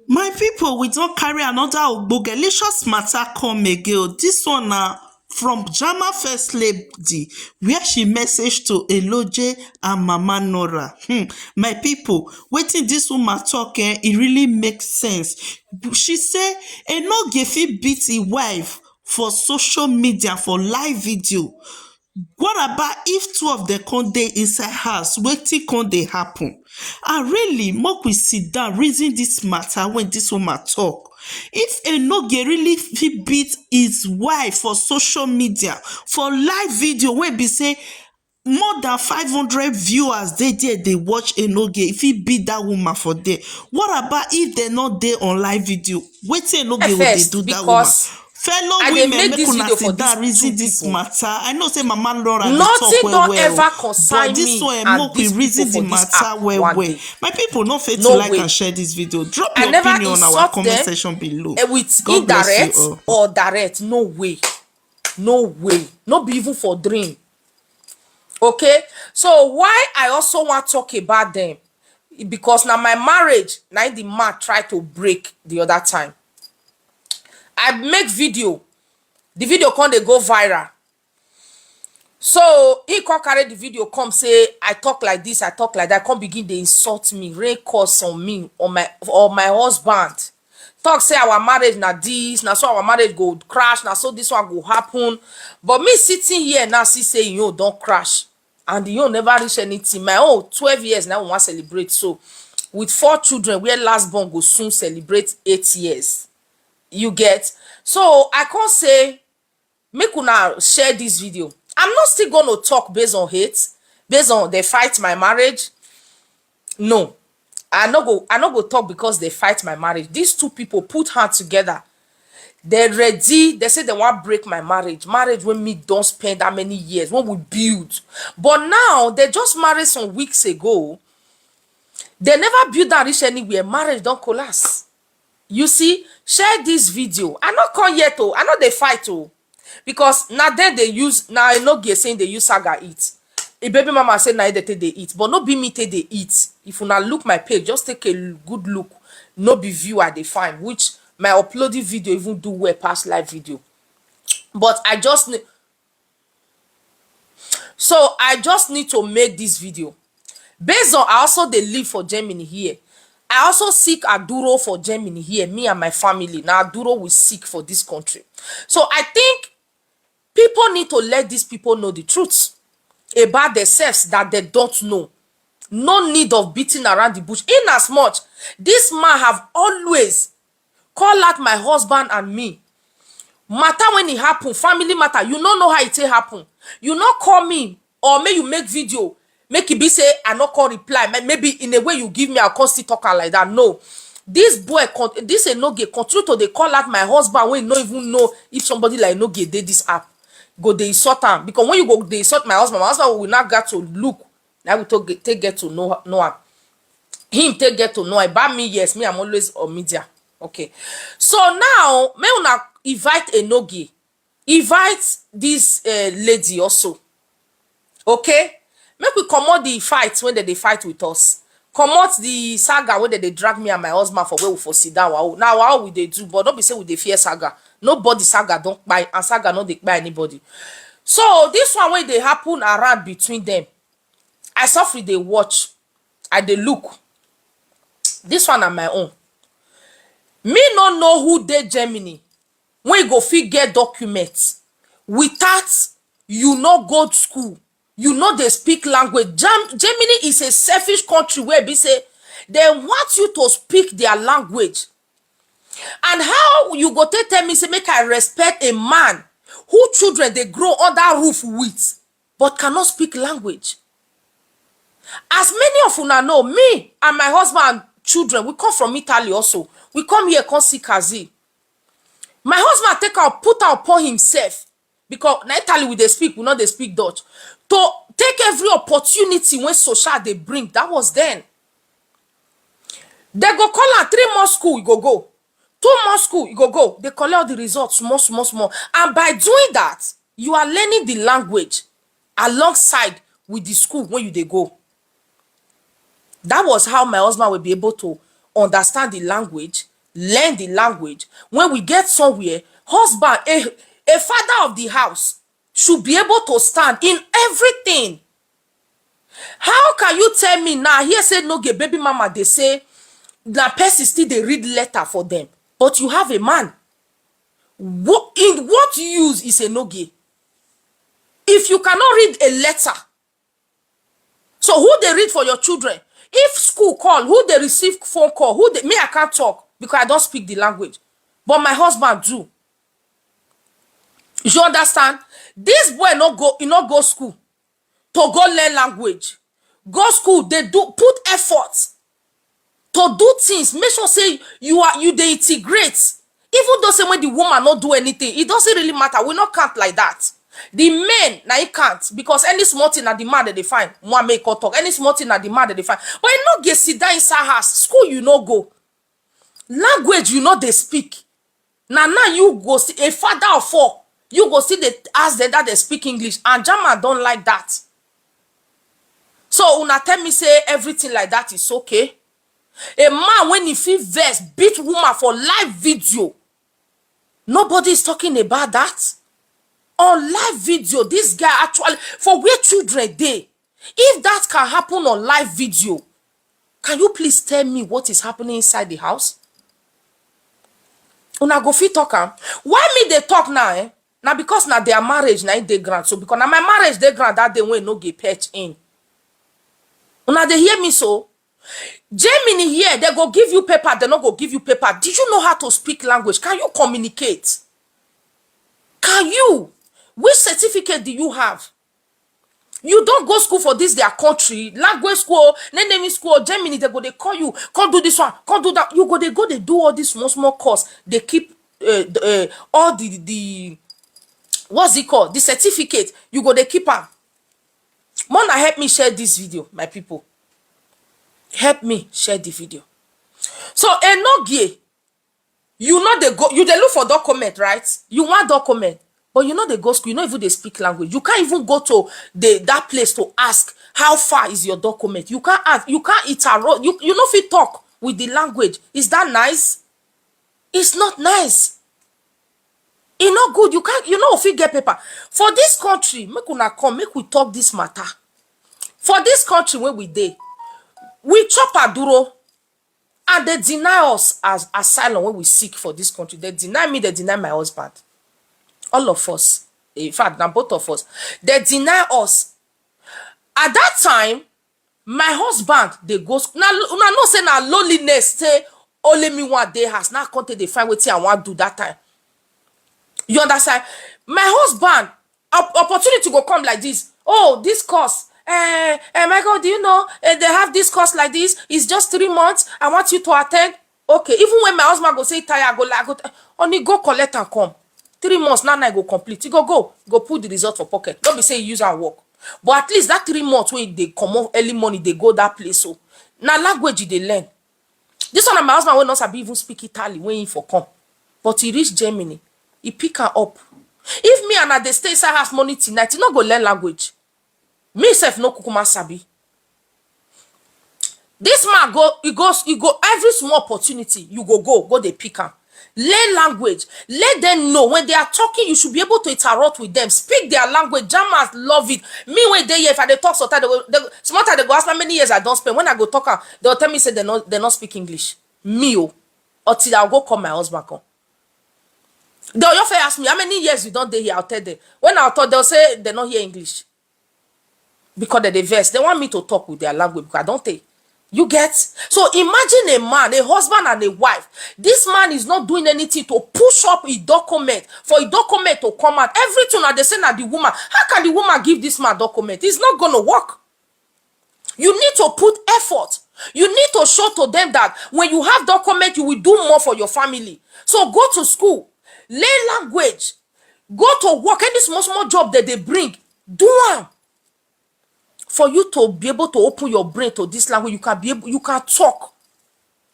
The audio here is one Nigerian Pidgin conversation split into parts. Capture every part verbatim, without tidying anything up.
My people, we don carry another ogbogelicious matter come again o. This one na from Jama First Lady, where she message to Eloje and Mama Nora. Hmm. My people, wetin this woman talk, eh, e really make sense. She say Enoge fit beat him wife for social media for live video. What about if two of them come dey inside house? Wetin come dey happen? And really, make we sit down, reason this matter when this woman talk. If Enoge really fit beat his wife for social media, for live video, wey be say more than five hundred viewers dey there, dey watch Enoge, if he beat that woman for there, what about if they not dey on live video? Wetin Enoge go dey First, do that woman? because Fellow I dey women, make make this una video for sit down, these reason two this people. Matter. I know say Mama Laura dey Nothing talk well don well o, ever concern but this me one, and make we these reason people the for this matter app well one well. Day. My people, no fit No like way. And share this video. Drop I your never opinion on our insult comment them section below. Eh, with God bless you indirect all. Or direct. No way. No way. No be even for dream. Okay? So why I also want talk about them? Because now my marriage, now the man try to break the other time. I make video. The video come dey go viral. So he come carry the video come say I talk like this, I talk like that, come begin dey insult me, rain curse on me, on my, or my husband. Talk say our marriage na this, na so our marriage go crash, na so this one go happen. But me sitting here now, see say you don crash, and you never reach anything. My own twelve years now we wan celebrate. So with four children, where last born go soon celebrate eight years. You get? So I can't say make una share this video. I'm not still gonna talk based on hate, based on they fight my marriage. No, I no go. I no go talk because they fight my marriage. These two people put hand together. They ready. They say they want break my marriage. Marriage when me don't spend that many years when we build, but now they just married some weeks ago. They never build that reach anywhere. Marriage don't collapse. You see, share this video. I not come yet oh. I know they fight oh. Because now then they use, now I no get saying they use saga eat. A baby mama say now they take they eat, but no be me take they eat. If una look my page, just take a l- good look. No be view I dey find, which my uploaded video even do well past live video. But I just need, so I just need to make this video. Based on I also they live for Germany here. I also seek aduro for Germany here. Me and my family now aduro we seek for this country. So I think people need to let these people know the truth about themselves that they don't know. No need of beating around the bush. In as much this man have always call out my husband and me. Matter when it happen, family matter, you no know how it take happen. You no call me or make you make video, make it be say I no call reply. May- Maybe in a way you give me, I'll come still talk am like that. No, this boy, con- this Enoge continue to they call out my husband when no even know if somebody like Enoge did this app. Go they insult him because when you go they insult my husband, my husband will not get to look. Now we take get, take get to know know him. Him take get to know about me. Yes, me I'm always on media. Okay, so now me una invite Enoge, invite this uh, lady also. Okay, make we comot the fight when they, they fight with us. Comot the saga when they, they drag me and my husband for where we for sit down. Wow. Now how we they do, but don't be say we they fear saga. Nobody saga don't buy and saga no they buy anybody. So this one when they happen around between them, I suffer they watch, I they look. This one na my own. Me no know who dey Germany when you go fit get documents without you no go school, you no dey speak language. Jam- Germany is a selfish country where be say they want you to speak their language. And how you go take tell me say make I respect a man who children they grow under roof with but cannot speak language? As many of una know, me and my husband and children, we come from Italy also. We come here, come see Kazi. My husband take out, put out upon himself because na Italy we they speak, we not they speak Dutch. To take every opportunity when social they bring, that was then. They go call am three months school, you go go. Two months school, you go go. They collect all the results small, small, small. And by doing that, you are learning the language alongside with the school when you they go. That was how my husband will be able to understand the language, learn the language. When we get somewhere, husband, a, a father of the house should be able to stand in everything. How can you tell me now? Here say no gay baby mama, they say na person still they read letter for them, but you have a man. What, in what use is a no gay? If you cannot read a letter, so who they read for your children? If school call, who they receive phone call? Who they, me, I can't talk because I don't speak the language, but my husband do. You understand? This boy no go, he no go school to go learn language. Go school, they do put effort to do things. Make sure say you are, you they integrate. Even though say when the woman not do anything, it doesn't really matter. We not count like that. The men na he can't, because any small thing na the man that they find. One make or talk. Any small thing na the man that they find. But you no get sit down inside house. School you no go. Language you know they speak. Now now you go see a father of four. You go see they ask them that they speak English, and German don't like that. So una tell me say everything like that is okay. A man when he feel vex beat woman for live video. Nobody is talking about that. On live video, this guy actually, for where children dey, if that can happen on live video, can you please tell me what is happening inside the house? Una go fit talk am. Why me they talk now, eh? Now because now their marriage now they grant. So because now my marriage they grant that day when no get patch in. Una they hear me so? Germany here, they go give you paper, they no go give you paper. Do you know how to speak language? Can you communicate? Can you? Which certificate do you have? You don't go school for this their country, language school, naming school, Germany, they go, they call you, come do this one, come do that. You go, they go, they do all this small, small course. They keep uh, the, uh, all the, the, what's it called? The certificate. You go, they keep am. Mona, help me share this video, my people. Help me share the video. So, Enogie, you know they go, you they look for document, right? You want document, but you know they go school, you know even they speak language. You can't even go to the that place to ask how far is your document. You can't ask, you can't interrupt, you, you know if you talk with the language. Is that nice? It's not nice. E no good. You can't, you know if you get paper. For this country, make una come, make we talk this matter. For this country where we dey, we chop aduro, and they deny us as asylum when we seek for this country. They deny me, they deny my husband. All of us. In fact, now both of us. They deny us. At that time, my husband they go school. Now, una know say na loneliness say only me one day has now come take dey find wetin I wan do that time. You understand? My husband, op- opportunity go come like this. Oh, this course. Eh, eh, my God, do you know eh, they have this course like this? It's just three months. I want you to attend. Okay, even when my husband go say tire, I go like, go, only go collect and come. Three months now, now I go complete. You go go, go put the result for pocket. Don't be say you use and work. But at least that three months when they come off early morning, they go that place. So now language they learn. This one, my husband will not sabi even speak Italy when he for come. But he reach Germany, he pick her up. If me and I dey stay inside house morning till night, he not go learn language. Me self no kukuma sabi. This man go, he goes, he go every small opportunity you go go go they pick am. Learn language. Let them know when they are talking, you should be able to interact with them. Speak their language. Germans love it. Me when they hear if I dey talk sometimes they go, they, go- small time they go ask how many years I don't spend. When I go talk am, they'll tell me say they not they not speak English. Me oh, until I'll go call my husband come. They'll your fair ask me how many years you don't dey here. I'll tell them. When I'll talk, they'll say they not hear English. Because they dey vex. They want me to talk with their language because I don't take. You get? So imagine a man, a husband and a wife. This man is not doing anything to push up a document for a document to come out. Everything that they say na the woman. How can the woman give this man document? It's not gonna work. You need to put effort. You need to show to them that when you have document, you will do more for your family. So go to school, learn language, go to work. Any small small job that they bring, do am for you to be able to open your brain to this language. You can be able, you can talk.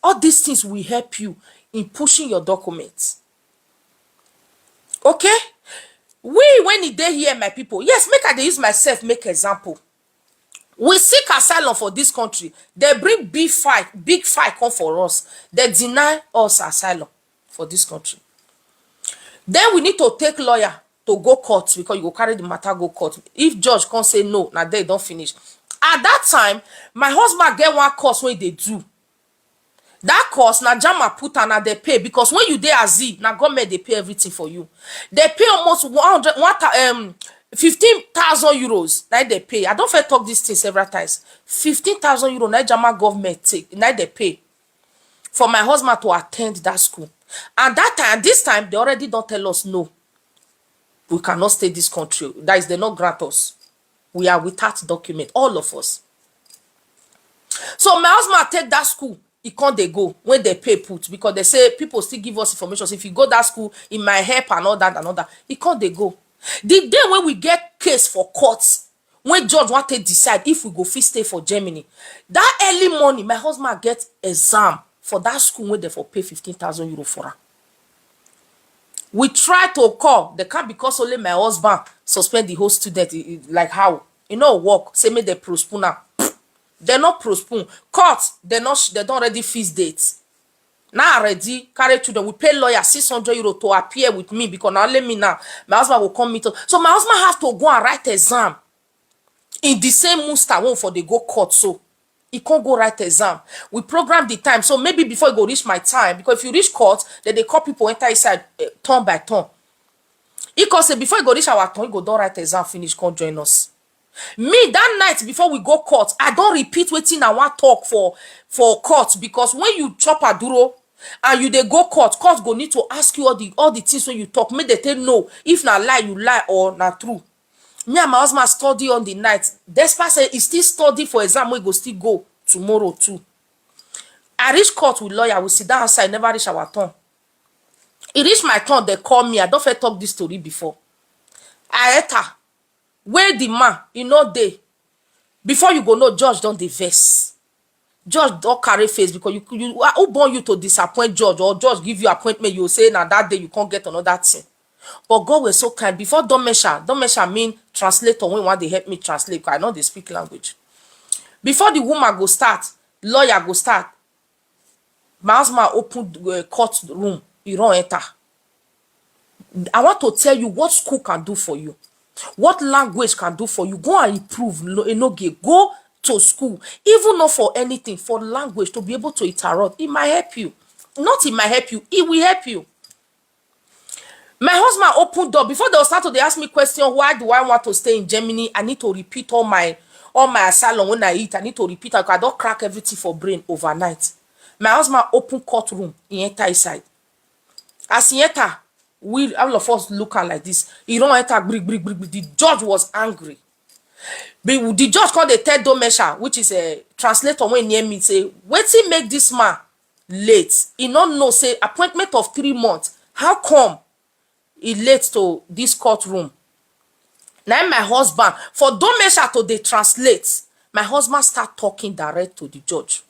All these things will help you in pushing your documents. Okay? We when e dey here, my people. Yes, make I dey use myself make example. We seek asylum for this country. They bring big fight, big fight come for us. They deny us asylum for this country. Then we need to take lawyer to go court, because you go carry the matter go court. If judge come say no, na there e don finish. At that time, my husband get one course wey dey do. That course na JAMB put am, na dey pay, because when you dey Azi, na government dey pay everything for you. Dey pay almost one hundred, one thou-, um, fifteen thousand euros, na dey pay. I don first talk this thing several times. Fifteen thousand euro na JAMB government take, na dey pay for my husband to attend that school. And that time, this time, they already don tell us no. We cannot stay this country. That is, they not grant us. We are without document, all of us. So my husband take that school, he come dey go. When they pay put, because they say people still give us information. So if you go that school, it might help and all that and all that. He come dey go. The day when we get case for court, when judge want to decide if we go fit stay for Germany, that early morning, my husband get exam for that school wey they for pay fifteen thousand euro for am. We try to call, they can't, because only my husband suspend the whole student. E, e, like how? E no work. Say make they postpone am. They not postpone. Court, they not, they don't already fix date. Now already carry children. We pay lawyer six hundred euro to appear with me, because now let me now. My husband will come meet us. So my husband has to go and write exam in the same Munster one for they go court. So he can't go write exam. We program the time. So maybe before e go reach my time, because if you reach court, then they call people enter inside, eh, turn by turn. He come say before e go reach our turn, he go don write exam finish, come join us. Me, that night before we go court, I don repeat wetin I wan talk for, for court, because when you chop aduro and you dey go court, court go need to ask you all the, all the things wey you talk, make they take know if na lie you lie or na true. Me and my husband study on the night, despite say he still study for exam wey go still go tomorrow too. I reach court with lawyer, we sit down outside, never reach our turn. E reach my turn, they call me. I don first talk this story before. I enter. Where the man, e no dey. Before you go know, judge don dey vex. Judge don carry face, because you, you, who born you to disappoint judge, or judge give you appointment, you say na that day you can't get another thing. But God was so kind. Before Domesha, Domesha mean translator, when one dey help me translate, 'cause I know they speak language. Before the woman go start, lawyer go start. My husband open, uh, court room, he run enter. I want to tell you what school can do for you, what language can do for you. Go and improve. No, e no get. Go to school, even not for anything, for language, to be able to interrupt. It might help you. Not it might help you. It will help you. My husband open door. Before they start to, they ask me question, why do I want to stay in Germany? I need to repeat all my, all my asylum when I eat. I need to repeat. I don crack everything for brain overnight. My husband open courtroom. He enter inside. As he enter, we, all of us look am like this. He don enter, bri, bri, bri, bri. The judge was angry. But the judge come dey tell Domesha, which is a translator wey near me, say, "Wetin make this man late? He no know say appointment of three months. How come he late to this courtroom?" Now my husband, for Domesha to dey translate, my husband start talking direct to the judge.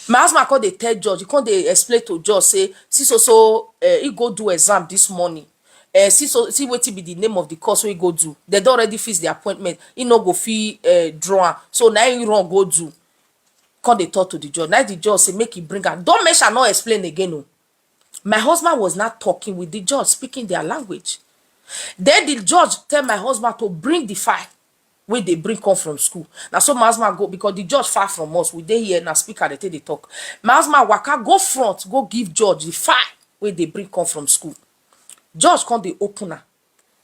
My husband come dey tell judge, he come dey explain to judge say, "See, so, so, eh, he go do exam this morning. Eh, see, so, see wetin be the name of the course wey he go do. They don already fix the appointment. He no go fit, eh, draw am. So now he run go do." Come dey talk to the judge. Now the judge say make he bring am. Domesha no explain again o. My husband was not talking with the judge, speaking their language. Then the judge tell my husband to bring the file wey they bring come from school. Now so my husband go, because the judge far from us. We dey here, na speaker dey take dey talk. My husband waka go front, go give judge the file wey they bring come from school. Judge come dey open am.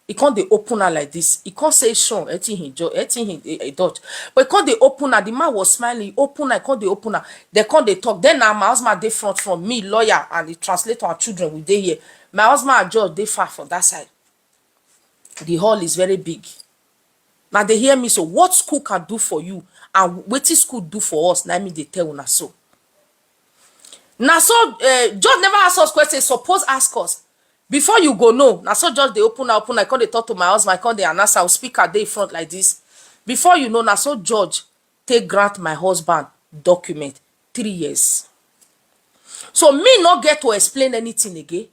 He come dey open am like this. He come say, "Sean, everything he jo-, everything he, he, he dodge." But he come dey open am. The man was smiling. He open am, he come dey open am. They come dey talk. Then now my husband dey front from me, lawyer, and the translator and children, we dey here. My husband and judge dey far from that side. The hall is very big. Now they hear me, so what school can do for you and wetin school do for us, na me dey tell una so. Now so, eh, judge never ask us question, suppose ask us. Before you go know, now so judge dey open am, open am, I come dey talk to my husband, I come dey announce am, speaker dey front like this. Before you know, now so judge take grant my husband document, three years. So me no get to explain anything again.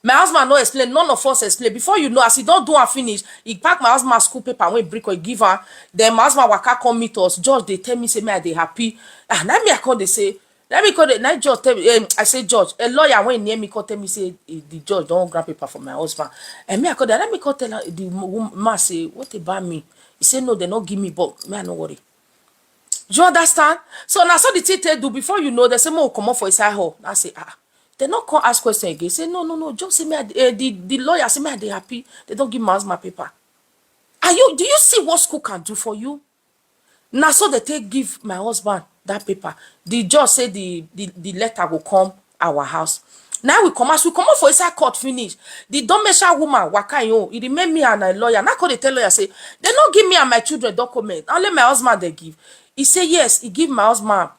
My husband no explain, none of us explain. Before you know, as he don do am finish, he pack my husband school paper wey he bring come, he give am. Then my husband waka come meet us. Judge dey tell me say me I dey happy. Ah, na me I come dey say, let me come dey, na judge tell me, eh, I say, "Judge," a lawyer wey near me come tell me say, eh, the judge don grant paper for my husband. And me I come dey, let me come tell the woman say, "What about me?" He say, "No, they no give me, but me I no worry." You understand? So na so the thing take do. Before you know, they say, "Mo comot for inside hall." I say, "Ah." They no come ask question again. Say, "No, no, no. Just say me, I dey-, eh, the, the lawyer say me I dey happy. They don't give my husband paper." Are you, do you see what school can do for you? Na so they take give my husband that paper. The judge say the, the, the letter go come our house. Now we come, as we comot for inside court finish, the Domesha woman waka im own. E remain me and a lawyer. Now come dey tell lawyer say, "They no give me and my children document. Only my husband they give." He say, "Yes, he give my husband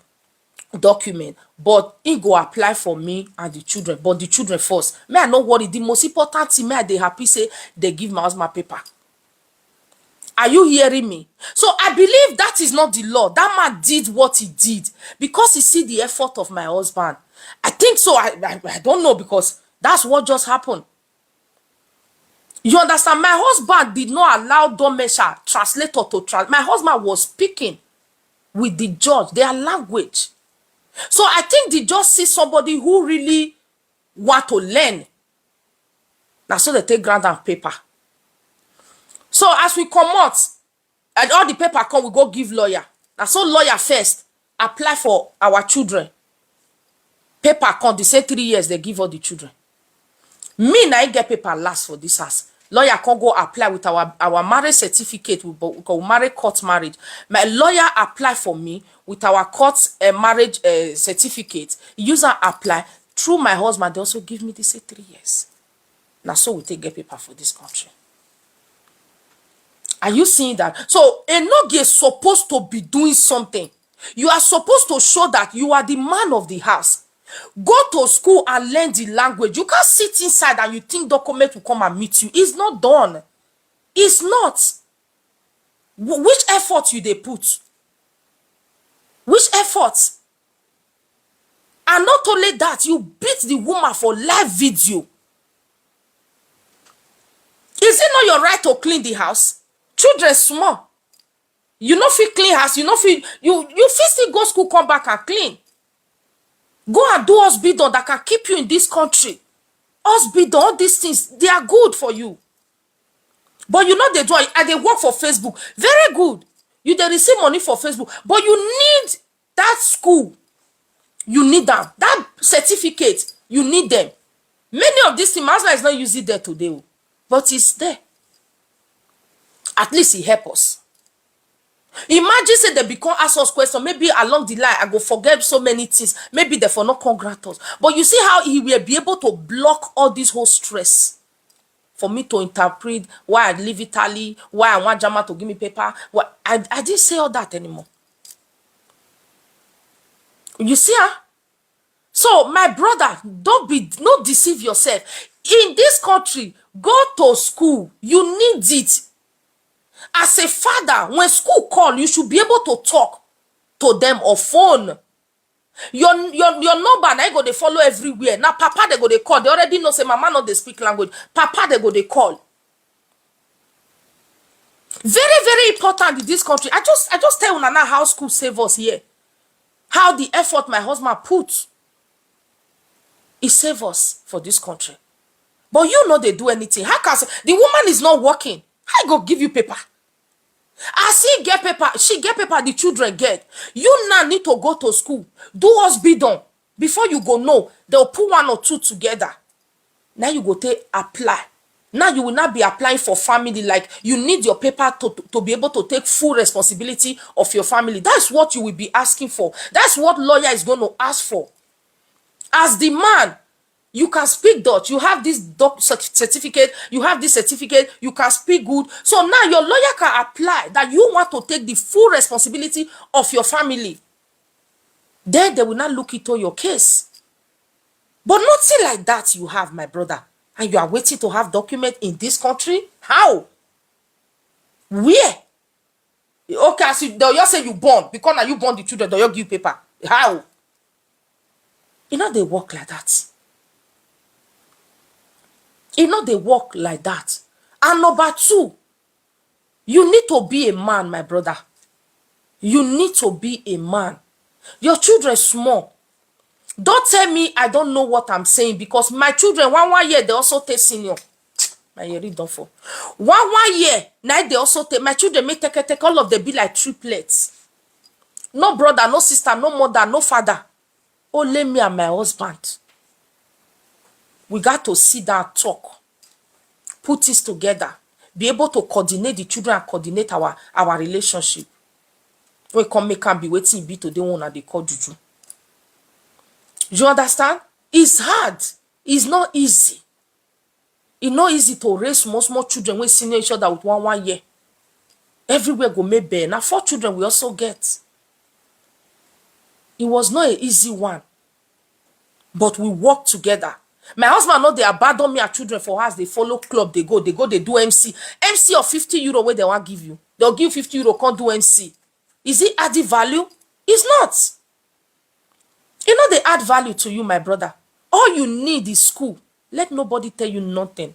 document, but he go apply for me and the children. But the children first. Me I no worry. The most important thing, me I dey happy say they give my husband paper." Are you hearing me? So I believe that is not the law. That man did what he did because he see the effort of my husband. I think so. I, I, I don't know, because that's what just happened. You understand? My husband did not allow Domesha translator to trans-, my husband was speaking with the judge, their language. So I think the judge see somebody who really want to learn. Na so they take grant am paper. So as we comot, and all the paper come, we go give lawyer. Na so lawyer first apply for our children. Paper come, they say three years they give all the children. Me na I get paper last for this house. Lawyer come go apply with our, our marriage certificate. We, bo-, we marry court marriage. My lawyer apply for me with our court, eh, marriage, eh, certificate. Use and apply through my husband. They also give me the say three years. Na so we take get paper for this country. Are you seeing that? So Enogie is supposed to be doing something. You are supposed to show that you are the man of the house. Go to school and learn the language. You can't sit inside and you think document will come and meet you. It's not done. It's not. Wh-, which effort you dey put? Which effort? And not only that, you beat the woman for live video. Is it not your right to clean the house? Children small. You no fit clean house, you no fit, you, you fit still go school, come back and clean. Go and do house building that can keep you in this country. House building, all these things, they are good for you. But you know they do, I, I dey work for Facebook. Very good. You dey receive money for Facebook, but you need that school. You need them. That certificate, you need them. Many of these things, my husband is not using there today, oh, but it's there. At least he help us. Imagine say they become ask us question. Maybe along the line, I go forget so many things. Maybe they for not come grant us. But you see how he will be able to block all this whole stress for me to interpret why I leave Italy, why I want Jama to give me paper. Why, I, I didn't say all that anymore. You see, huh? So, my brother, don't be, no deceive yourself. In this country, go to school. You need it. As a father, when school call, you should be able to talk to them or phone. Your, your, your number, na go dey follow everywhere. Now, papa, they go dey call. They already know say mama no dey speak language. Papa, they go dey call. Very, very important in this country. I just, I just tell una now how school save us here. How the effort my husband put, he save us for this country. But you know they do anything. How can say, the woman is not working? How go give you paper? As he get paper, she get paper, the children get. You now need to go to school. Do what's be done. Before you go know, they'll put one or two together. Now you go take apply. Now you will not be applying for family. Like, you need your paper to, to, to be able to take full responsibility of your family. That's what you will be asking for. That's what lawyer is going to ask for. As the man, you can speak Dutch. You have this doc-, cert-, certificate. You have this certificate. You can speak good. So now your lawyer can apply that you want to take the full responsibility of your family. Then they will not look into your case. But nothing like that you have, my brother. And you are waiting to have document in this country? How? Where? Okay, as you, they just say you born, because now you born the children, they just give paper. How? You know they work like that. E no dey work like that. And number two, you need to be a man, my brother. You need to be a man. Your children small. Don't tell me I don't know what I'm saying, because my children, one, one year, they also take senior. My earring don fall. One, one year, now they also take, my children may take, take, all of them be like triplets. No brother, no sister, no mother, no father. Only me and my husband. We got to sit down, talk, put things together, be able to coordinate the children and coordinate our, our relationship. We can make am be wetin e be today, una dey call juju. You understand? It's hard. It's not easy. E no easy to raise small, small children wey senior each other with one, one year. Everywhere go make bell. Na four children we also get. It was not an easy one, but we work together. My husband no dey abandon me and children for house, dey follow club, dey go, dey go, dey do M C. M C of fifty euro wey dem wan give you. They'll give fifty euro, come do M C. Is it added value? It's not. E no dey add value to you, my brother. All you need is school. Let nobody tell you nothing.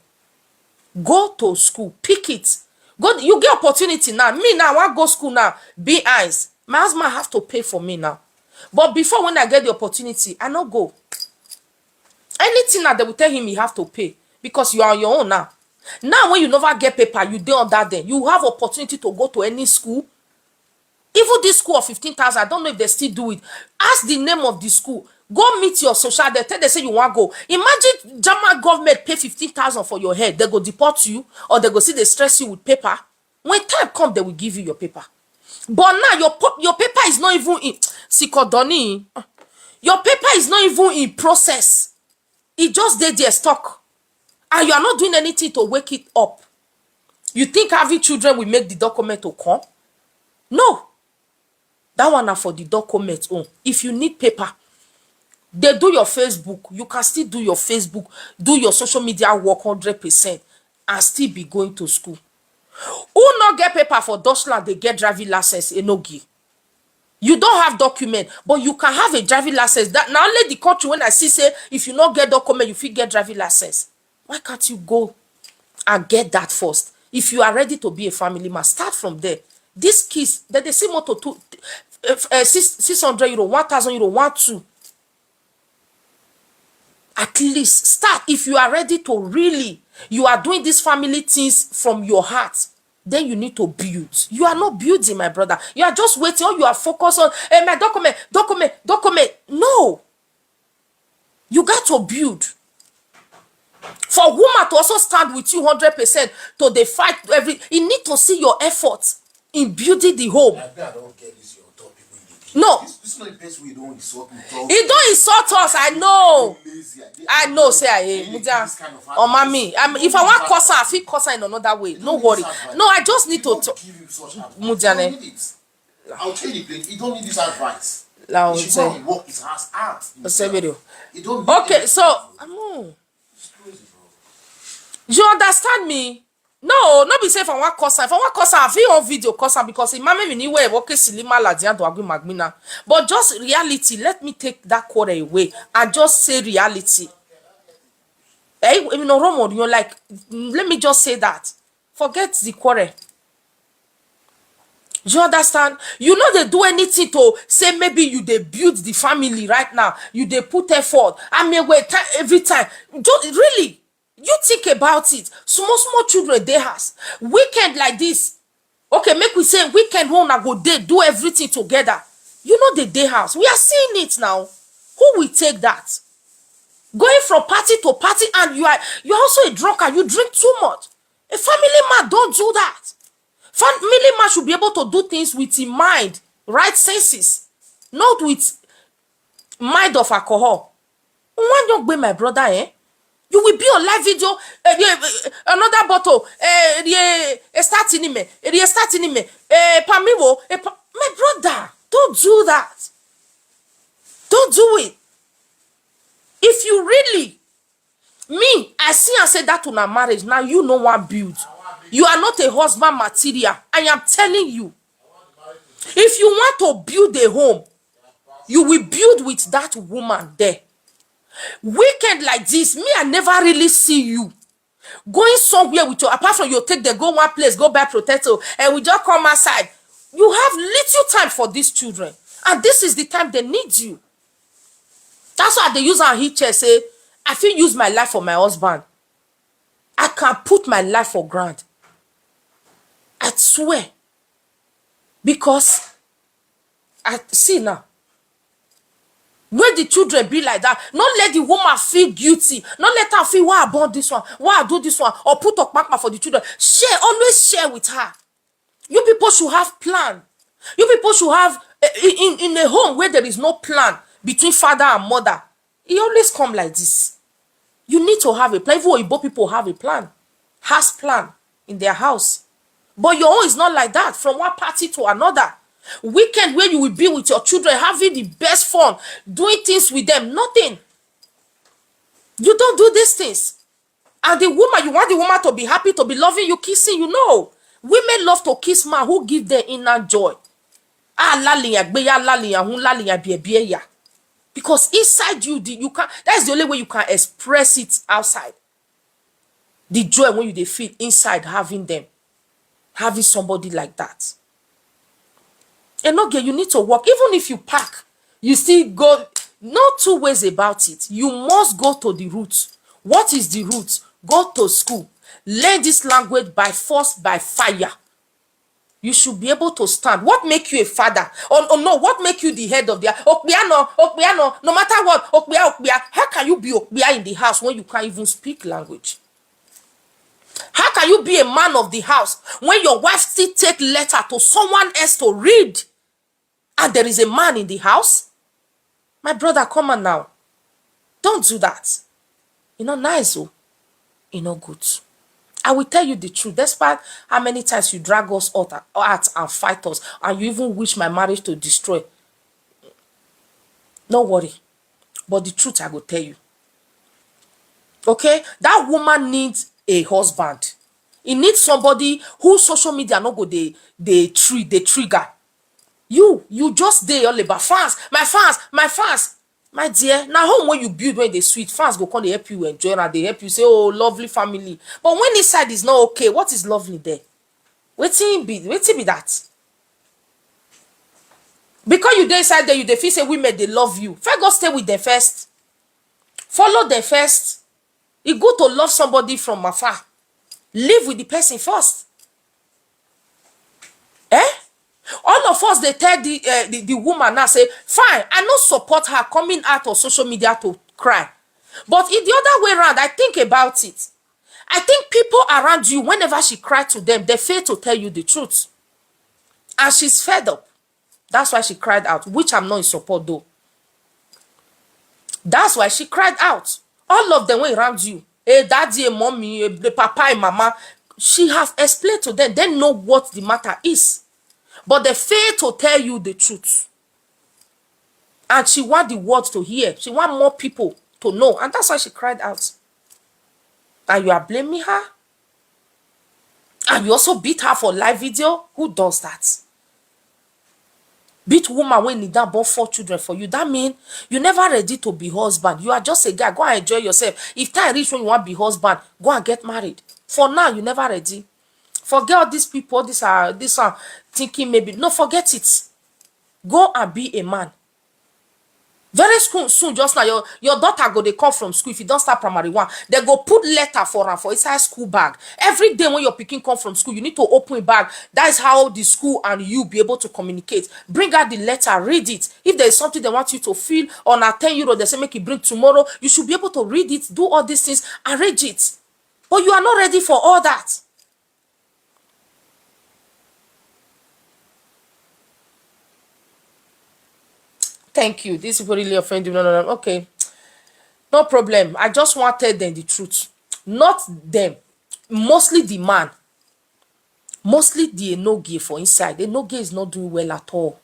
Go to school, pick it. Go, you get opportunity now. Me now, I wan go school now. Be eyes. My husband have to pay for me now. But before, when I get the opportunity, I no go. Anything that they will tell him, he have to pay because you are on your own now. Now, when you never get paper, you dey under them. You have opportunity to go to any school. Even this school of fifteen thousand, I don't know if they still do it. Ask the name of the school. Go meet your social. They tell, they say you wan go. Imagine German government pay fifteen thousand for your head. They go deport you, or they go see they stress you with paper. When time come, they will give you your paper. But now your pop, your paper is not even in Sikodoni. Your paper is not even in process. E just dey there stuck. And you are not doing anything to wake it up. You think having children will make the document to come? No. That one na for the document own. If you need paper, they do your Facebook. You can still do your Facebook, do your social media work hundred percent and still be going to school. Who not get paper for Dutchland, they get driving license, Enogi. You don't have document, but you can have a driving license. That now only the country when I see say if you not get document, you fit get driving license. Why can't you go and get that first? If you are ready to be a family man, start from there. These kids, that they see motor two, uh, uh, six, six hundred euro, one thousand euro, one, two. At least start. If you are ready to really, you are doing these family things from your heart, then you need to build. You are not building, my brother. You are just waiting. All you are focused on, hey, my document, document, document. No. You got to build. For woman to also stand with you hundred percent to dey fight every, you need to see your effort in building the home. Abi I don't get this your topic wey you dey give. No. This, this is not the best way you don't insult me. Talk. He don't insult us, I know. Lazy. I, I know, say I, I hate Mudia, this kind of advice. Omami, I'm, if I want cuss, I feel cuss in another way. No worry. No, I just need to talk. Give him such advice. Mudia, you don't need it. I'll tell you plain, you don't need this advice. La, you should go and work his ass out. Video. You don't need. Okay, so, I'm. It's crazy, bro. You understand me? No, no be say if I want cuss, if I want cuss, I feel on video cuss because imame mi ni we work silima la dia do agbi magbina. But just reality, let me take that quarrel away and just say reality. Eh, you know, Romo, you know, like, let me just say that. Forget the quarrel. You understand? You know they do anything to say maybe you dey build the family right now. You dey put effort. I mean, wait, every time. Just really, you think about it. Small, small children, they has weekend like this. Okay, make we say weekend when I go dey do everything together. You know the day house. We are seeing it now. Who will take that? Going from party to party, and you are, you're also a drunkard. You drink too much. A family man don't do that. Family man should be able to do things with his mind, right senses, not with mind of alcohol. One young boy, my brother, eh? You will be on live video, eh, eh, eh, another bottle, eh, eh, eh, start in him, eh, eh, start in him, eh, eh, pamiwo, eh, pa-, my brother, don't do that. Don't do it. If you really, me, I see and say that una marriage, now you no wan build. You are not a husband material. I am telling you. If you want to build a home, you will build with that woman there. Weekend like this, me, I never really see you. Going somewhere with your, apart from you take them go one place, go buy potato, and we just come outside. You have little time for these children, and this is the time they need you. That's why they use our heat chair say, "I fit use my life for my husband. I can put my life for ground." I swear. Because I see now. When the children be like that, not let the woman feel guilty. Not let her feel, "Why I born this one? Why I do this one?" Or put a kpakpa for the children. Share, always share with her. You people should have plan. You people should have, eh, in, in a home where there is no plan between father and mother, e always come like this. You need to have a plan. Even Oyibo people have a plan, house plan in their house. But your own is not like that, from one party to another. Weekend where you will be with your children, having the best fun, doing things with them, nothing. You don't do these things. And the woman, you want the woman to be happy, to be loving you, kissing you. No. Women love to kiss man who give them inner joy. Ah, laliya, gbeya, laliya, hun, laliya, bie, bie, ya. Because inside you, the, you can, that's the only way you can express it outside. The joy when you dey feel inside having them, having somebody like that. And okay, you need to work. Even if you pack, you still go. No two ways about it. You must go to the root. What is the root? Go to school. Learn this language by force, by fire. You should be able to stand. What make you a father? Oh, oh no, what make you the head of the Okpiano, Okpiano, no matter what, Okpia, Okpia. How can you be Okpia in the house when you can't even speak language? How can you be a man of the house when your wife still take letter to someone else to read, and there is a man in the house? My brother, come on now. Don't do that. You know, nice, oh, you know, good. I will tell you the truth. Despite how many times you drag us out, out and fight us, and you even wish my marriage to destroy, no worry. But the truth I go tell you. Okay, that woman needs a husband. He needs somebody who social media no go dey dey tri dey trigger. You you just dey all about fans, my fans, my fans. My dear, na home wey you build wey dey sweet, fans go come dey help you enjoy and dey help you say, "Oh, lovely family." But when inside is not okay, what is lovely there? Wetin be wetin be that? Because you dey inside there, you dey feel say women dey love you. First, go stay with them first. Follow them first. E good to love somebody from afar. Live with the person first. Eh? All of us dey tell the, uh, the the woman now say, "Fine, I no support her coming out of social media to cry." But in the other way around, I think about it. I think people around you, whenever she cried to them, they fail to tell you the truth. And she's fed up. That's why she cried out, which I'm not in support though. That's why she cried out. All of them were around you. A daddy, a mommy, a, a papa, a mama. She have explained to them. They know what the matter is. But they fail to tell you the truth. And she want the world to hear. She want more people to know. And that's why she cried out. And you are blaming her? And you also beat her for live video? Who does that? Beat woman wey kneel down born four children for you. That mean you never ready to be husband. You are just a guy. Go and enjoy yourself. If time reach when you want be husband, go and get married. For now, you never ready. Forget all these people. These are these are thinking maybe. No, forget it. Go and be a man. Very soon, soon, just now, your, your daughter go dey come from school. If you don't start primary one, they go put letter for her for inside school bag. Every day when your pikin come from school, you need to open a bag. That is how the school and you be able to communicate. Bring out the letter, read it. If there is something they want you to fill on a ten euro, they say make you bring tomorrow, you should be able to read it, do all these things, arrange it. But you are not ready for all that. Thank you. These people really offend you. No, no, no. Okay. No problem. I just want to tell them the truth. Not them. Mostly the man. Mostly the Enogie for inside. Enogie is not doing well at all.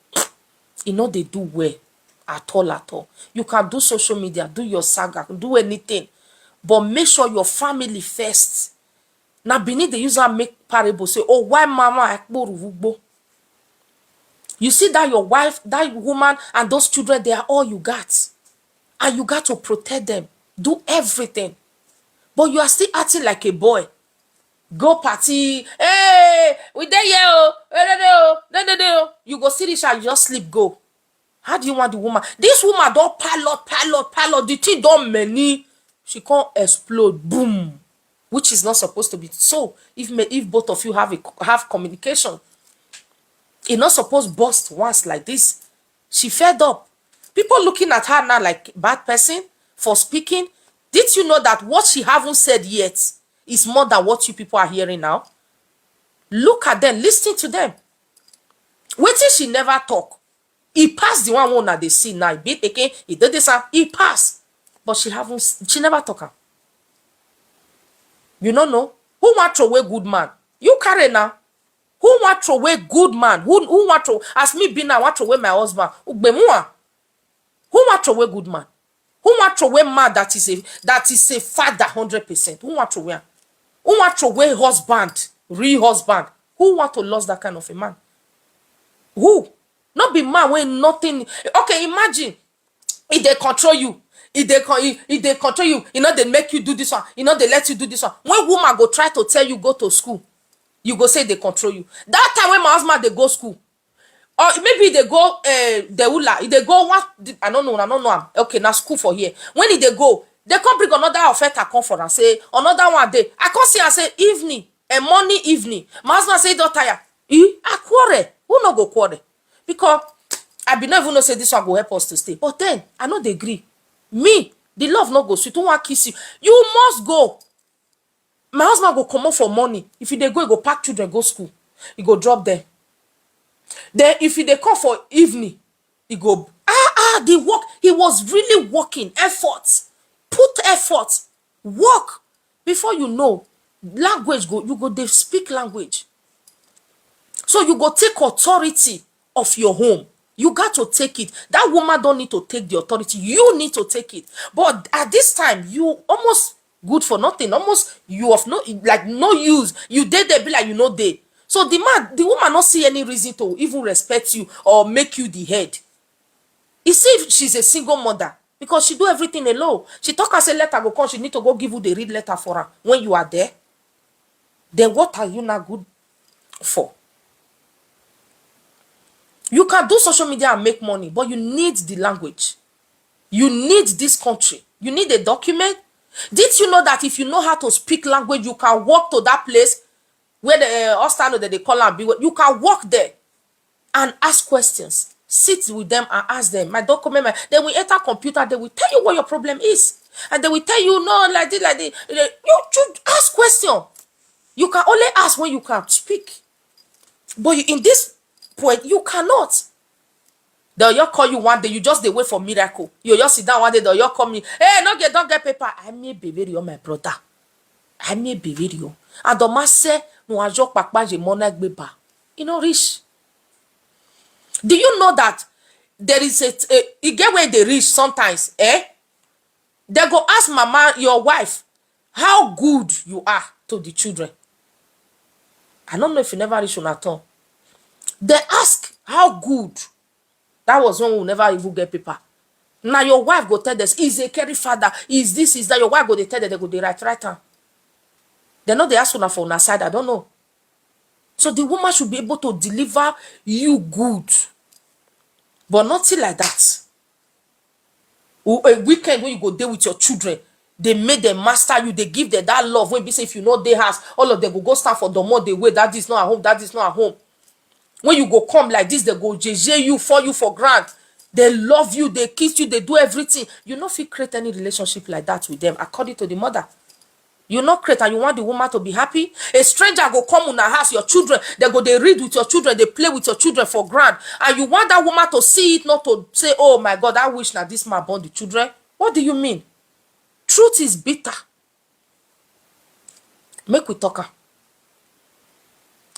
He no dey do well at all, at all. You can do social media, do your saga, do anything. But make sure your family first. Na Benin dey use am make parable say, "Oh, why mama ekporu ugbo?" You see that your wife, that woman, and those children, they are all you got. And you got to protect them. Do everything. But you are still acting like a boy. Go party, hey, we dey here o, hey, dey dey o, dey dey dey o. You go see this and you just sleep go. How do you want the woman? This woman don pile up, pile up, pile up. The thing don many. She come explode, boom. Which is not supposed to be so. If may, if both of you have a have communication, e not supposed burst once like this. She fed up. People looking at her now like bad person for speaking. Did you know that what she haven't said yet is more than what you people are hearing now? Look at them, listen to them. Wetin she never talk. E pass the one wey una dey see now. E be again, e dey dey sound, e pass. But she haven't, she never talk am. You no know? Who wan throw away good man? You carry now. Who wan throw away good man? Who who wan throw, as me be now, I wan throw away my husband. Ugbemua. Who wan throw away good man? Who wan throw away man that is a that is a father hundred percent? Who wan throw away am? Who wan throw away husband, real husband? Who want to lose that kind of a man? Who? Not be man wey nothing. Okay, imagine. E dey control you. E dey con e e dey control you. E no dey make you do this one. E no dey let you do this one. When woman go try to tell you go to school, you go say e dey control you. That time when my husband dey go school, or maybe e dey go eh, Deula, e dey go one, I no know, I no know am. Okay, na school for here. When e dey go, they come bring another offender come for am, say another one dey. I come see am say evening, eh, morning, evening. My husband say e don tire. E, I quarrel. Who no go quarrel? Because I bin no even know say this one go help us to stay. But then, I no dey gree. Me, the love no go sweet. Who wan kiss you? You must go. My husband go comot for morning. If e dey go, e go pack children go school. E go drop them. Then if e dey come for evening, e go, ah, ah, the work. He was really working, effort, put effort, work. Before you know, language go, you go dey speak language. So you go take authority of your home. You got to take it. That woman don't need to take the authority. You need to take it. But at this time, you almost good for nothing. Almost you of no, like, no use. You dey there be like you no dey. So the man, the woman not see any reason to even respect you or make you the head. You see, if she's a single mother, because she do everything alone. She talk and say letter go come, she need to go give who dey read letter for her when you are there. Then what are you not good for? You can do social media and make money, but you need the language. You need this country. You need a document. Did you know that if you know how to speak language, you can walk to that place where the uh, Ostano that they call and be? You can walk there and ask questions. Sit with them and ask them. My document, my, they will enter computer. They will tell you what your problem is, and they will tell you no, like this, like this. You should ask question. You can only ask when you can speak. But you, in this point, you cannot. They'll just call you one day. You just dey wait for miracle. You just sit down one day. They'll just call me. Hey, no get, don't get paper. I may be very on my brother. I may be very on. And the man say no, I just papa je mona gbeba. You know, rich. Do you know that there is a, a e get where they reach sometimes? Eh? They go ask mama, your wife, how good you are to the children. I don't know if you never reach on at all. They ask how good. That was when we never even get paper. Now your wife go tell them, is a carry father, is this, is that. Your wife go they tell them, they go they write, write am. They know they ask una for una side. I don't know. So the woman should be able to deliver you good, but nothing like that. O- A weekend when you go there with your children, they make them master you. They give them that love. When be say if you know they house, all of them go go stand for the more they wait. That is not at home. That is not at home. When you go come like this, they go J J you, for you for grant. They love you, they kiss you, they do everything. You no fit create any relationship like that with them, according to the mother. You no create and you want the woman to be happy. A stranger go come in her house, your children, they go they read with your children, they play with your children for grant, and you want that woman to see it, not to say, oh my God, I wish now this man born the children. What do you mean? Truth is bitter. Make we talk am.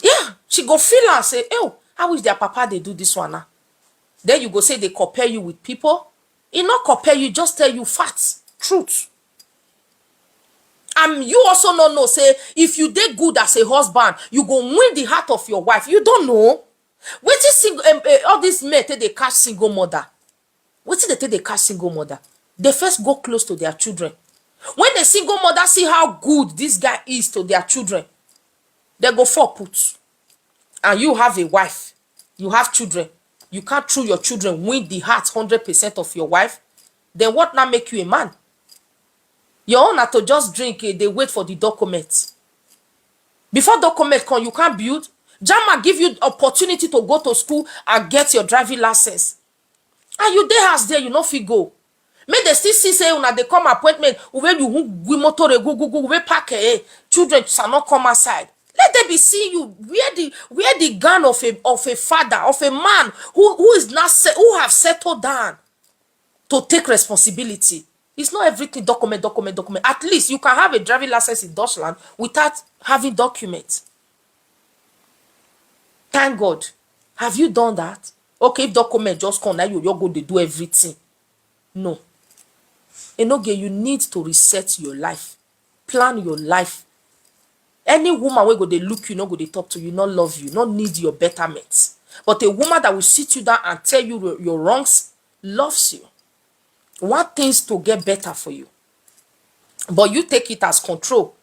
Yeah, she go feel and say, oh, I wish their papa they do this one now. Then you go say they compare you with people. E not compare you, just tell you facts, truth. And you also no know say if you dey good as a husband, you go win the heart of your wife. You don't know. Wetin single um, uh, all these men take dey catch single mother. Wetin they take dey catch single mother? They first go close to their children. When a single mother see how good this guy is to their children, they go for put. And you have a wife, you have children, you can't through your children win the heart hundred percent of your wife, then what now make you a man? Your own na to just drink, eh, dey wait for the document. Before document come, you can't build. Jama give you opportunity to go to school and get your driving license. And you dey house there, you no fit go. Make they still see say una dey come appointment, where you who gwi motor, eh, go, go, go, where park, eh, children shall not come outside. Let them be seeing you where the, where the gun of a, of a father, of a man who, who is not se-, who have settled down to take responsibility. It's not everything document, document, document. At least you can have a driving license in Dutchland without having documents. Thank God. Have you done that? Okay, if document just come, now you, you go dey do everything. No. Enoge, you need to reset your life. Plan your life. Any woman wey go dey look you, no go dey talk to you, no love you, no need your betterment. But a woman that will sit you down and tell you your, your wrongs, loves you, want things to get better for you. But you take it as control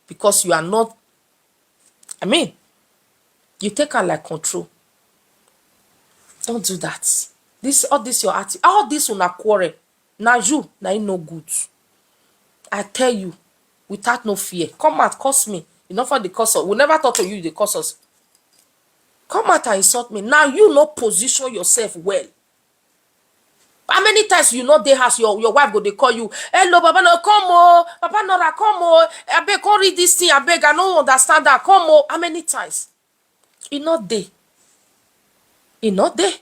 because you are not, I mean, you take her like control. Don't do that. This, all this your atti-, all this una quarrel. Na you, na you no good. I tell you, without no fear. Come out, curse me. You no for the curse us. We never talk to you, they curse us. Come out and insult me. Now you no position yourself well. How many times you no dey house, your, your wife go dey call you, "Hello, Baba, no, come o, Papa Nora, come o, abeg, come read this thing, abeg, I no understand that, come o." How many times? E no dey. E no dey.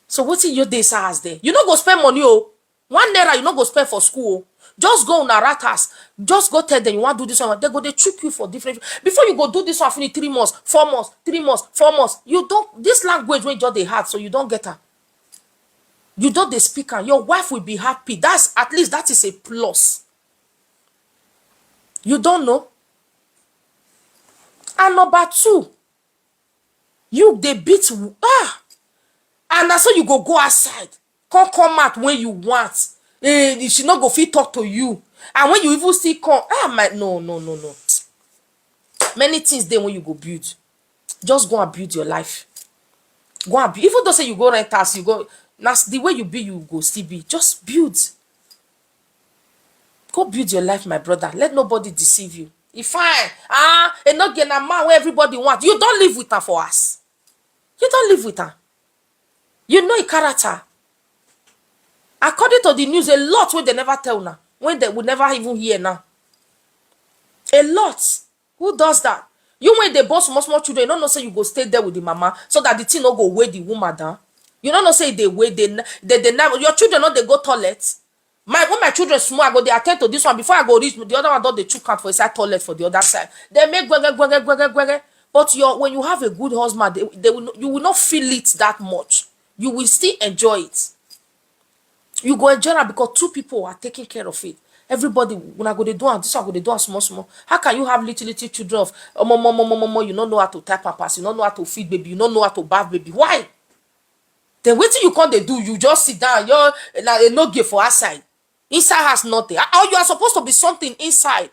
So wetin you dey inside house there? You no go spend money o. One naira you no go spend for school o. Just go una rat house. Just go tell them you wan do this one. They go dey chook you for different. Before you go do this one, finish three months, four months, three months, four months. You don't, this language wey just dey hard, so you don't get am. You don't dey speak am. Your wife will be happy. That's, at least that is a plus. You don't know? And number two, you dey beat, ah, and na so you go go outside, come come out when you want. Eh, she no go fit talk to you. And when you even still come, ah, my, no, no, no, no. Many things dey when you go build. Just go and build your life. Go and build. Even though say you go rent house, you go, na s-, the way you be, you go still be. Just build. Go build your life, my brother. Let nobody deceive you. E fine. Ah, Enoge na man wey everybody want. You don't live with her for us. You don't live with her. You know e character. According to the news, a lot wey they never tell una, when they will never even hear now. A lot. Who does that? You, when they born small, small children, you don't know say you go stay there with the mama so that the thing no go weigh the woman down. You don't know say they weigh, they, they, they never, your children no dey go toilet. My, when my children small, I go dey attend to this one. Before I go reach, the other one don dey chook am for inside toilet for the other side. They make gwege, gwege, gwege, gwege. But your, when you have a good husband, they, they will, you will not feel it that much. You will still enjoy it. You go enjoy am because two people are taking care of it. Everybody, una go dey do am, this one go dey do am small, small. How can you have little, little children of, omo, omo, omo, omo, omo, you no know how to tie pampers, you no know how to feed baby, you no know how to bath baby? Why? Then wetin you come dey do? You just sit down, you're na Enoge for outside. Inside house, nothing. Ah, or you are supposed to be something inside.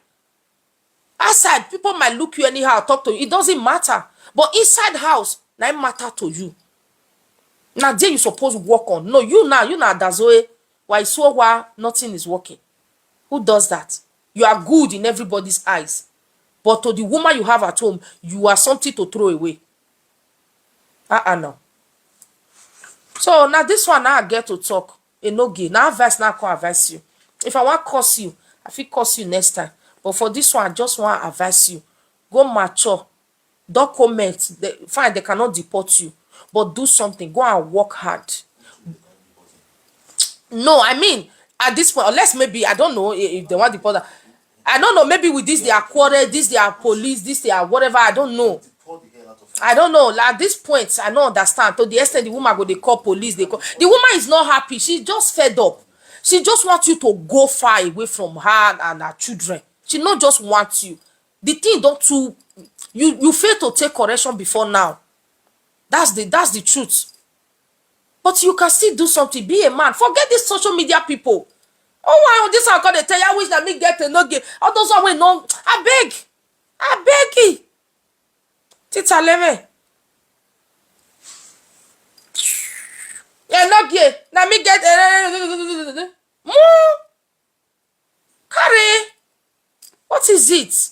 Outside, people might look you anyhow, talk to you. It doesn't matter. But inside house, na it matter to you. Na there you suppose work on. No, you now, you na Dazoe. Why so why nothing is working? Who does that? You are good in everybody's eyes. But to the woman you have at home, you are something to throw away. Uh-uh, no. So now this one now I get to talk. Enoge, now advice now I come advise you. If I want curse you, I fit curse you next time. But for this one, I just want advise you. Go mature. Document. They, fine, they cannot deport you. But do something. Go and work hard. No, I mean, at this point, unless maybe, I don't know i-, if they want deport her. I don't know, maybe with this they are quarrel, this they are police, this they are whatever, I don't know. I don't know. Like, at this point, I don't understand. To the extent the woman go, they call police, they call. The woman is not happy. She just fed up. She just wants you to go far away from her and her children. She not just wants you. The thing don't too, you, you fail to take correction before now. That's the, that's the truth. But you can still do something. Be a man. Forget these social media people. Oh, why on this one come dey tell you which na me get Enogie? All those one wey no, abeg, abeg, Tita Leme. Enogie, na me get, eh, mu, carry. What is it?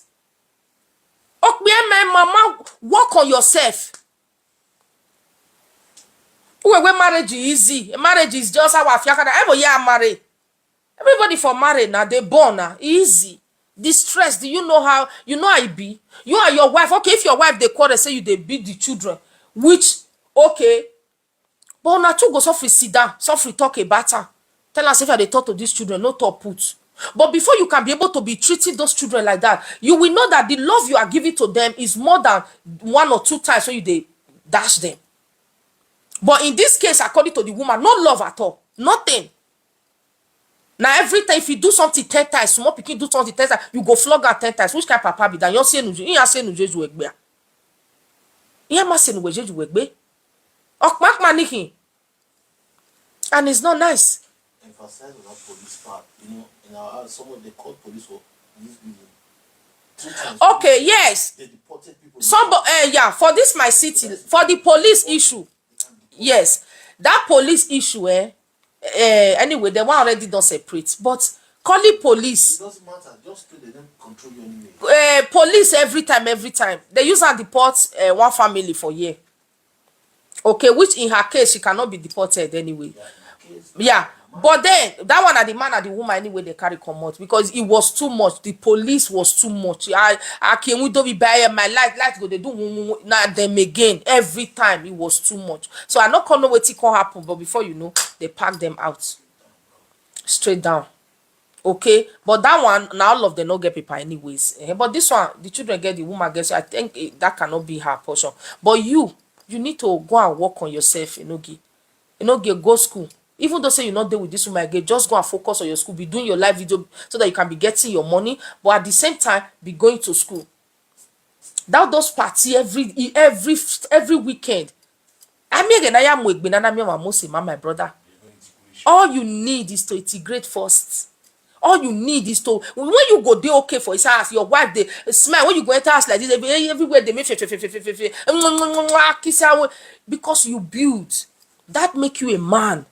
Okpeme mama, work on yourself. Uwe, wey marriage is easy. Marriage is just how I feel. Everybody here marry. Everybody for married now, they born now. Easy. The stress, do you know how, you know how it be? You and your wife, okay, if your wife, they quarrel, say you, they beat the children, which, okay, but una two go suffer, sit down, suffer, talk about her. Tell us if I dey talk to these children, no talk put. But before you can be able to be treating those children like that, you will know that the love you are giving to them is more than one or two times when you dey dash them. But in this case, according to the woman, no love at all, nothing. Now every time if you do something ten times, small pikin do something ten times, you go flog her ten times. Which kind of papa be that? You say no, you say no, Jeju egbe. You must say no, Jeju egbe. Okmak maniki. And it's not nice. Emphasize on that police part. You know, in our house, some of the call police for this reason. Two times. Okay, yes. They deported people. Some, uh, yeah, for this my city, for the police issue. Yes, that police issue, eh? Eh, anyway, the one already don separate. But calling police, it doesn't matter. Just pay them control you anyway. Eh, police every time, every time. They use and deport, eh, one family for year. Okay, which in her case, she cannot be deported anyway. Yeah, in her case, yeah. But then, that one are the man and the woman anyway, they carry comot because it was too much. The police was too much. I, I can't, we don't be by my life, life go, they do woo, woo, woo. Now them again, every time it was too much. So I not come know wetin come happen, but before you know, they pack them out. Straight down. Okay, but that one, now all of them no get paper anyways. Eh, but this one, the children get, the woman gets, I think, eh, that cannot be her portion. But you, you need to go and work on yourself, Enogie. Enogie, go school. Even though say you not there with this woman again, just go and focus on your school. Be doing your live video so that you can be getting your money, but at the same time, be going to school. That those party every, every, every weekend. I mean, again, I am with Benana, me and Mose, my brother. All you need is to integrate first. All you need is to, when you go dey okay for his house, your wife dey smile. When you go enter house like this, every, everywhere they make fe, fe, fe, fe, fe, fe, fe, mm, mm, mm, mm, ah, kiss her away. Because you build. That make you a man.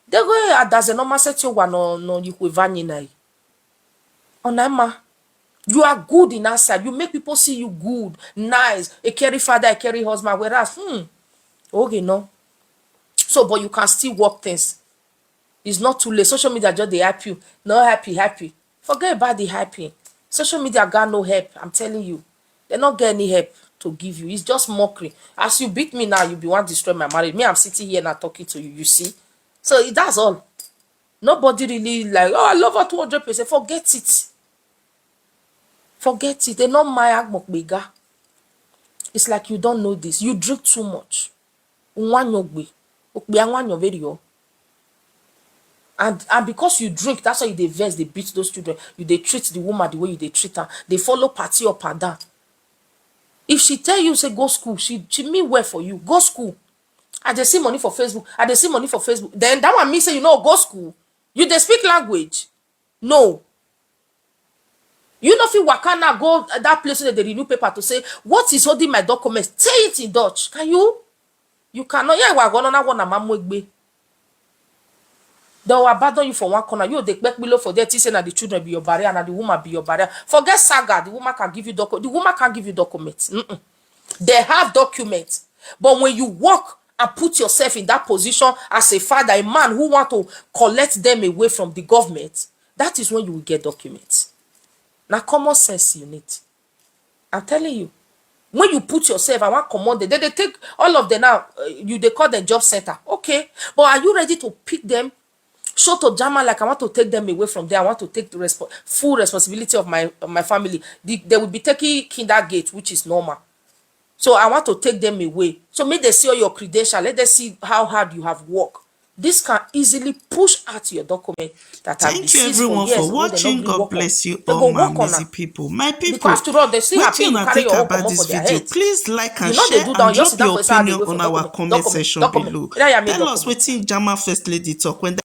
They go, eh, adaze no ma se ti o wa no, no, you go vany na. Onama, you are good in outside. You make people see you good, nice. A carry father, a carry husband. Whereas, hmm, okay, no. So, but you can still work things. It's not too late. Social media just dey hype you. No happy, happy. Forget about the hyping. Social media got no help. I'm telling you, they not get any help to give you. It's just mockery. As you beat me now, you be want destroy my marriage. Me, I'm sitting here now talking to you. You see, so it, that's all. Nobody really like, oh, I love her two hundred percent. Forget it. Forget it. They not my agbokbega. It's like you don't know this. You drink too much. Unwanyogbe. Okpe anwanyo very o. And, and because you drink, that's why you dey vex, they beat those children. You dey treat the woman the way you dey treat her. They follow party up and down. If she tell you, say, go school, she, she mean well for you. Go school. I dey see money for Facebook. I dey see money for Facebook. Then that one mean say you no go school. You dey speak language. No. You no fit waka now go that place where they renew paper to say, what is holding my documents? Say it in Dutch. Can you? You cannot. Yeah, we are gonna one. They will abandon you for one corner. You dey back below for there. Think say na the children be your barrier, na the woman be your barrier. Forget saga. The woman can give you docu-, the woman can give you documents. Mm-mm. They have documents. But when you work and put yourself in that position as a father, a man who want to collect them away from the government, that is when you will get documents. Now, common sense you need. I'm telling you. When you put yourself, I want command them. They, they take all of them now. Uh, you, they call them job center. Okay. But are you ready to pick them? Show to German like, I want to take them away from there. I want to take the respo-, full responsibility of my, of my family. The, they will be taking kindergarten, which is normal. So I want to take them away. So make they see all your credential. Let them see how hard you have worked. This can easily push out your document that have been seized for years. Thank you everyone for watching. God bless you all, my amazing people. My people, because after all, they still have to carry your own comot for their head. Please like and share and drop your opinion on our comment section below. Tell us wetin German First Lady talk when